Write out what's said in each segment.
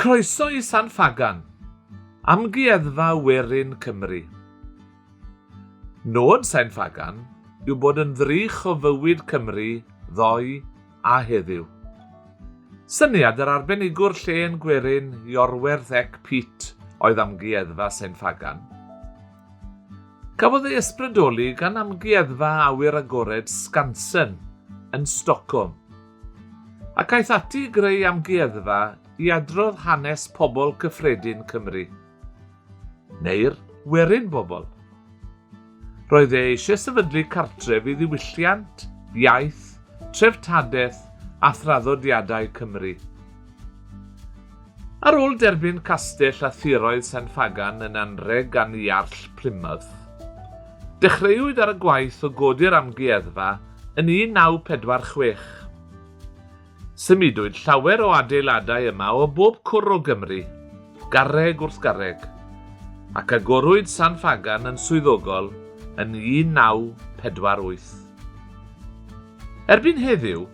Croeso i San Ffagan, Amgueddfa Werin Cymru. Nod Sain Ffagan yw bod yn ddrych o fywyd Cymru ddoe a heddiw. Syniad yr arbenigwr llên gwerin Iorwerth Ec Pete oedd Amgueddfa Sain Ffagan. Cafodd ei ysbrydoli gan Amgueddfa Awyr Agored Skansen yn Stockholm, ac aeth ati i greu amgueddfa i adrodd hanes pobl cyffredin Cymru. Neu'r werin bobl. Roedd e eisiau sefydlu cartref i ddiwylliant, iaith, treftadaeth a thraddodiadau Cymru. Ar ôl derbyn castell a thiroedd Sain Ffagan yn anrheg gan Iarll Plymouth, dechreuwyd ar y gwaith o godi'r amgueddfa yn 1946. Symudwyd llawer o adeiladau yma o bob cwr o Gymru, garreg wrth garreg, ac agorwyd San Ffagan yn swyddogol yn 1948. Erbyn heddiw,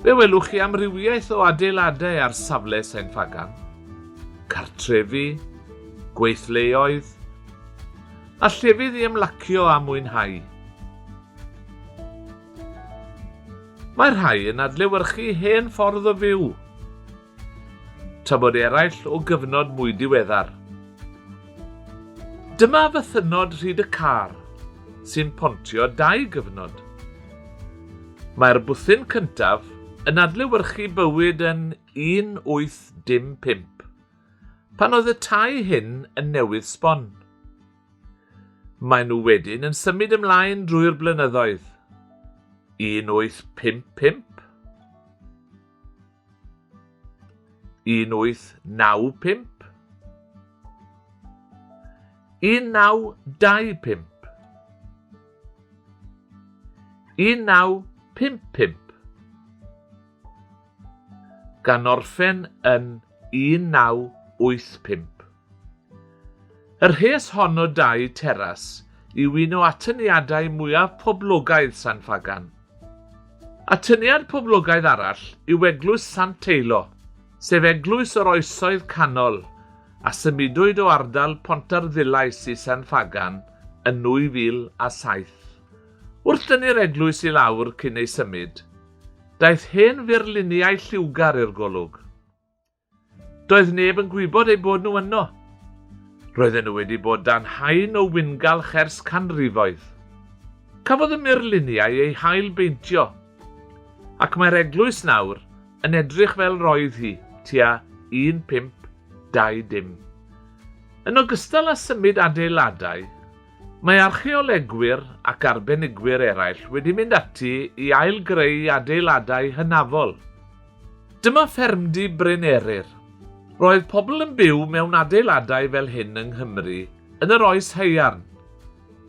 fe welwch chi amrywiaeth o adeiladau ar safle Sain Ffagan, cartrefi, gweithleoedd, a llefydd i ymlacio a mwynhau. Mae rhai yn adlewyrchu hen ffordd o fyw, tra bod eraill o gyfnod mwy diweddar. Dyma fythynnod Rhyd y Car, sy'n pontio dau gyfnod. Mae'r bwthyn cyntaf yn adlewyrchu bywyd yn 1815, pan oedd y tai hyn yn newydd sbon. Maen nhw wedyn yn symud ymlaen drwy'r blynyddoedd. 1855, 1895, 1925, 1955, gan orffen yn 1985. Y rhes hon o dai teras yw un o atyniadau mwyaf poblogaidd San Ffagan. Atyniad poblogaidd arall yw Eglwys Sant Teilo, sef eglwys o'r Oesoedd Canol a symudwyd o ardal Pontarddulais i San Ffagan yn 2007. Wrth dynnu'r eglwys i lawr cyn ei symud, daeth hen furluniau lliwgar i'r golwg. Doedd neb yn gwybod eu bod nhw yno. Roedden nhw wedi bod dan haen o wyngalch ers canrifoedd. Cafodd y murluniau eu hail-beintio, ac mae'r eglwys nawr yn edrych fel roedd hi tua 1520. Yn ogystal â symud adeiladau, mae archeolegwyr ac arbenigwyr eraill wedi mynd ati i ail-greu adeiladau hynafol. Dyma ffermdy Bryn Eryr. Roedd pobl yn byw mewn adeiladau fel hyn yng Nghymru yn yr Oes Haearn,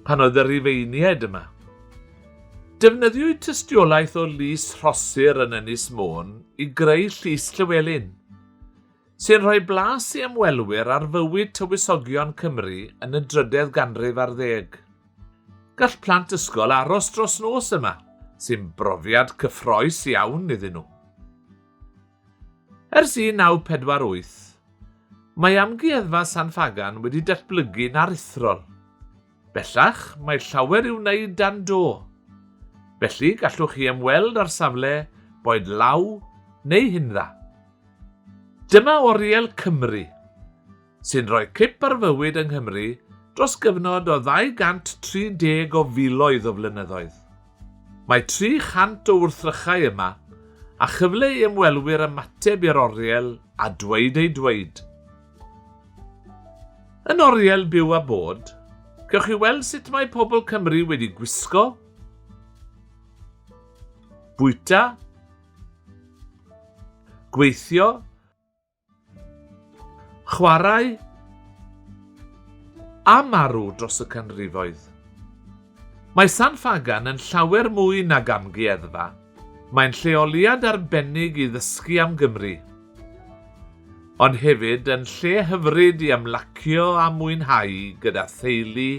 pan oedd y Rufeiniaid yma. Defnyddiwyd tystiolaeth o Lys Rhosir yn Ynys Môn i greu Llys Llywelyn, sy'n rhoi blas i ymwelwyr ar fywyd tywysogion Cymru yn y drydedd ganrif ar ddeg. Gall plant ysgol aros dros nos yma, sy'n brofiad cyffroes iawn iddyn nhw. Ers 1948, mae Amgueddfa San Ffagan wedi datblygu'n aruthrol. Bellach, mae llawer i'w wneud dan do. Felly, gallwch chi ymweld â'r safle, boed law neu hindda. Dyma Oriel Cymru, sy'n rhoi cip ar fywyd yng Nghymru dros gyfnod o 230 o filoedd o flynyddoedd. Mae 300 o wrthrychau yma, a chyfle i ymwelwyr ymateb i'r oriel a dweud eu dweud. Yn oriel Byw a Bod, cewch chi weld sut mae pobl Cymru wedi gwisgo, bwyta, gweithio Chwarae a marw dros y canrifoedd. Mae San Ffagan yn llawer mwy nag amgueddfa. Mae'n lleoliad arbennig i ddysgu am Gymru. Ond hefyd yn lle hyfryd i ymlacio a mwynhau gyda theulu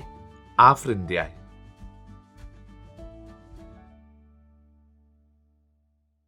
a ffrindiau.